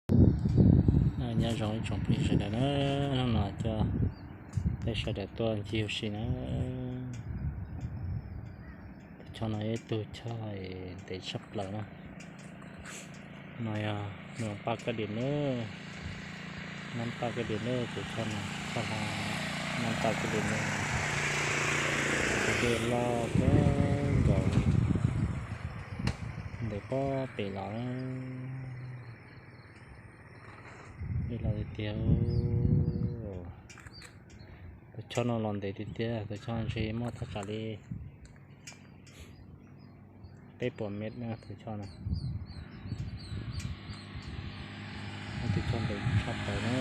Nyob zoo ib tsoom phooj ywg sawv daws na, hnub no coj peb sawv daws tuaj ncig ua si na. Tus choj no yog ib tug choj ntev tshaj plaws na. No yog nab paj kaj dim na, nab paj kaj dim na, tus choj no, choj no nab paj kaj dim na. Tus dej loj kawg nkaus, ntev pob pem los, dej loj tiag tiag. Tus choj no los ntev tiag tiag, tus choj ntshe muaj thaj tsam li peb puas mev na tus choj no. Tus choj ntev tshaj plaws na.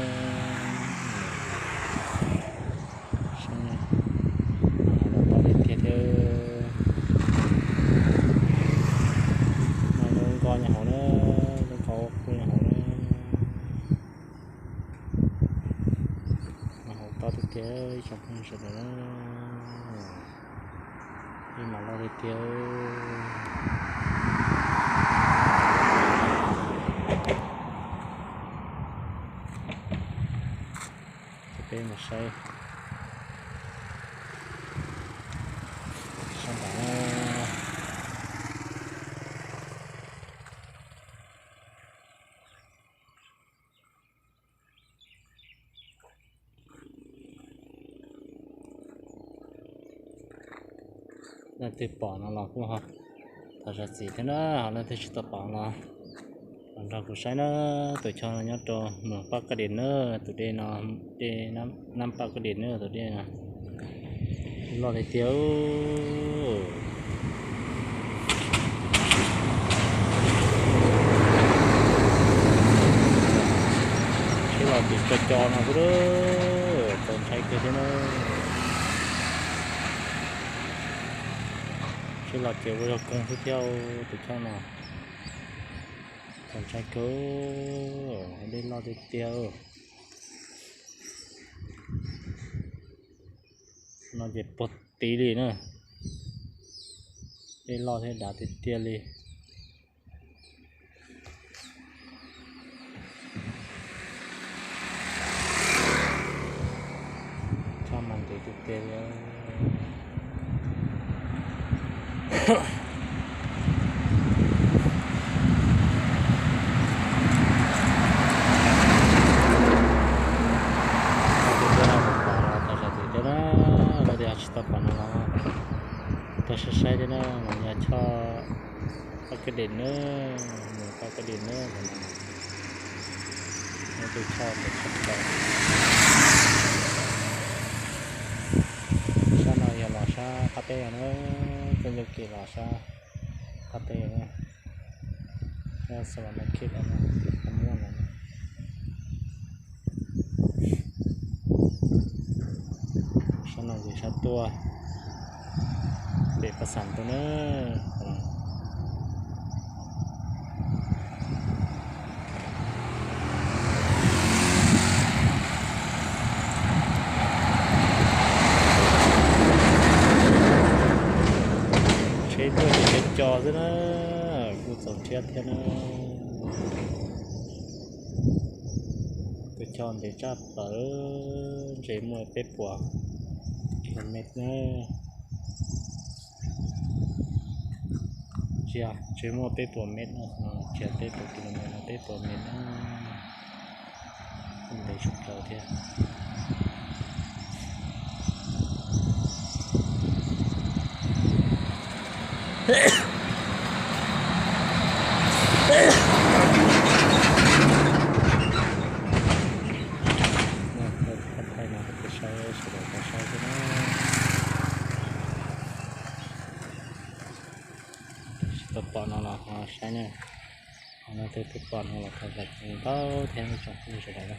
Los tau tiag tiag thiab. No lub nkoj nyob hauv na, lub nkoj kuj nyob hauv na. Mas hauv toj tiag tiag ib tsoom phooj ywg sawv daws na. Ib mas loj tiag tiag. Ces peb mus saib sab nraud na. Leej twg pom no los kuj ho thov zam txim thiab na, ho leej twg tsis tau pom los los nrog kuv saib na. Tus choj no nyob rau Moos Paj Kaj Dim na, tus dej no, dej Nab Paj Kaj Dim na, tus dej no loj tiag tiag. Sib los ces co co no xwb, txaus ntshai kawg thiab na. Sib los ces ua zog koob xwb thiab tus choj no. Txaus ntshai kawg, dej loj tiag tiag. No ces puag tid li na, dej loj thiab dav tiag tiag li. Choj mas ntev tiag tiag li. Tus twg pom los thov zam txim thiab na, tus twg ho tsis tau pom no los tau saib saib thiab na. Mas yog choj Paj Kaj Dim na, Moos Paj Kaj Dim na, tus choj ntev tshaj plaws. Sab no yog los sab qab teb na, koj yuav kev los sab qab teb na, sab Xas Vas Nas Khej los, Paj Muaj los. Sab no ces sab tuaj pem Paj Xas Ntuj na. Tsheb tuaj ces co co xwb na, kuj txaus rhiab thiab na. Tus choj ntev tshaj plaws, ntshe muaj peb puas kilomev na. Tsis yog, ntshe muaj peb puas mev no, tsis yog peb puas kilomev no, peb puas mev na. Kuj ntev tshaj plaws thiab. Thaj thaj no kuv saib sawv daws tau saib xwb na. Tsis tau pom no los ho saib na. Ho leej twg twb pom no los thov zam txim ntau thiab ib tsoom phooj ywg sawv daws na.